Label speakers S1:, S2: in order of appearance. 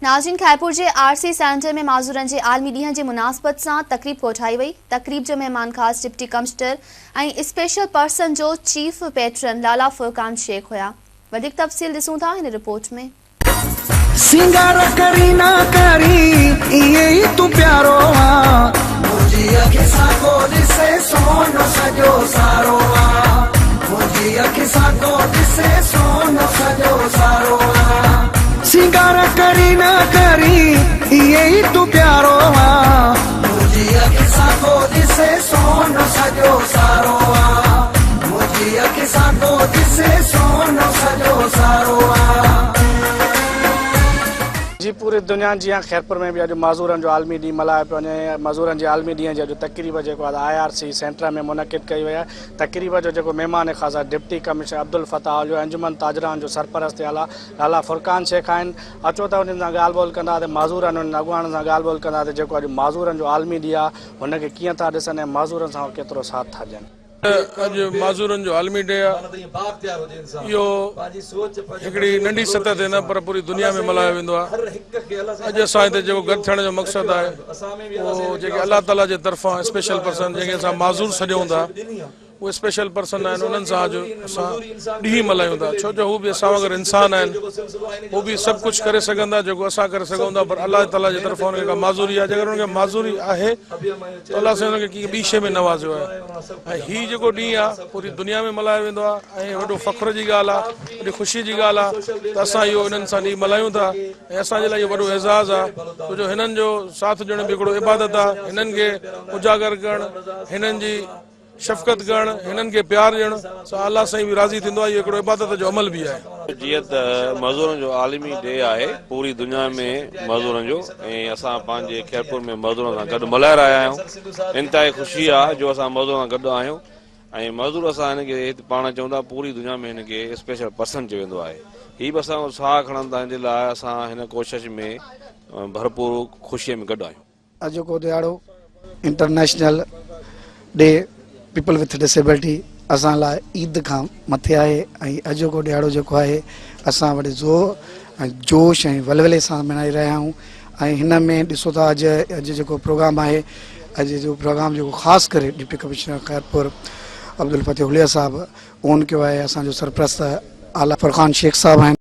S1: ناظرين خيرپور جي R C centre ۾ معذورن جي عالمي ڏينهن جي مناسبت سان تقريب ڪوٺائي وئي. تقريب جو مهمان خاص ڊپٽي ڪمشنر ۽ اسپيشل پرسن جو چيف پيٽرن لالا فرقان شيخ هيا. وڌيڪ تفصيل ڏسون ٿا هن رپورٽ ۾.
S2: سينگار ڪرين نه ڪرين ائين ئي تون پيارو آن. منهنجي اک سان ڪو ڏسي سونو سڄو سارو آن. منهنجي اک سان ڪو ڏسي سونو سڄو سارو آن. سينگار ڪرين نه ڪرين ائين ئي تون پيارو آن. منهنجي اک سان ڪو ڏسي سونو سڄو سارو آن. منهنجي اک سان ڪو ڏسي سونو سڄو سارو آن.
S3: جي پوري دنيا جيان خيرپور ۾ به اڄ معذورن جو عالمي ڏينهن ملهايو پيو وڃي معذورن جي عالمي ڏينهن جي اڄ تقريب جيڪو آهي I R C centre ۾ منعقد ڪئي وئي آهي تقريب جو جيڪو مهمان خاص آهي ڊپٽي ڪمشنر عبدالفتاح اوليو انجمن تاجران جو سرپرست اعليٰ لالا فرقان شيخ آهن اچو ته انهن سان ڳالهه ٻولهه ڪنداسين معذورن انهن اڳواڻن سان ڳالهه ٻولهه ڪنداسين جيڪو اڄ معذورن جو عالمي ڏينهن آهي هن کي ڪيئن ٿا ڏسن ۽ معذورن سان هو ڪيترو ساٿ ٿا ڏين.
S4: اڄ معذورن جو عالمي ڊي آهي اهو هڪڙي ننڍي سطح تي نه پر پوري دنيا ۾ ملهايو ويندو آهي اڄ اسان هتي جيڪو گڏ ٿيڻ جو مقصد آهي اهو جيڪي الله تعالي جي طرفان اسپيشل پرسن جنهن کي اسان معذور سڏيون ٿا اهي اسپيشل پرسن آهن انهن سان اڄ اسان ڏينهن ملهايون ٿا ڇو جو هو به اسان وانگر انسان آهن هو به سڀ ڪجهه ڪري سگهن ٿا جيڪو اسان ڪري سگهون ٿا پر الله تعالي جي طرفان انهن کي ڪا معذوري آهي جيڪر انهن کي معذوري آهي ته الله سائين انهن کي ڪنهن ٻي شيء ۾ نوازيو آهي ۽ هي جيڪو ڏينهن آهي پوري دنيا ۾ ملهايو ويندو آهي ۽ وڏو فخر جي ڳالهه آهي وڏي خوشي جي ڳالهه آهي ته اسان اهو انهن سان ڏينهن ملهايون ٿا ۽ اسان جي لاء اهو وڏو اعزاز آهي ڇو جو هنن جو ساٿ ڏيڻ به هڪڙو عبادت آهي هنن کي اجاگر ڪرڻ هنن جي شفقت ڪرڻ، هنن کي پيار ڏيڻ سان الله سائين به راضي ٿيندو آهي، اهو هڪڙو عبادت جو عمل به آهي.
S5: جيئن ته معذورن جو عالمي ڊي آهي پوري دنيا ۾ معذورن جو ۽ اسان پنهنجي خيرپور ۾ معذورن سان گڏ ملهائي رهيا آهيون انتهائي خوشي آهي جو اسان معذورن سان گڏ آهيون ۽ معذور اسان هن کي هت پاڻ چئون ٿا پوري دنيا ۾ هن کي اسپيشل پرسن چيو ويندو آهي هي به اسان جو ساهه کڻن ٿا ان جي لاء اسان هن ڪوشش ۾ ڀرپور خوشي ۾ گڏ آهيون.
S6: اڄوڪو ڏهاڙو international day people with disability اسان لاء عيد کان مٿي آهي ۽ اڄوڪو ڏهاڙو جيڪو آهي اسان وڏي زور ۽ جوش ۽ ولولي سان ملهائي رهيا آهيون ۽ هن ۾ ڏسو ته اڄ اڄ جيڪو پروگرام آهي اڄ جو پروگرام جيڪو خاص ڪري ڊپٽي ڪمشنر خيرپور عبدالفتح هليا صاحب اون ڪيو آهي اسان جو سرپرست اعليٰ فرقان شيخ صاحب آهن.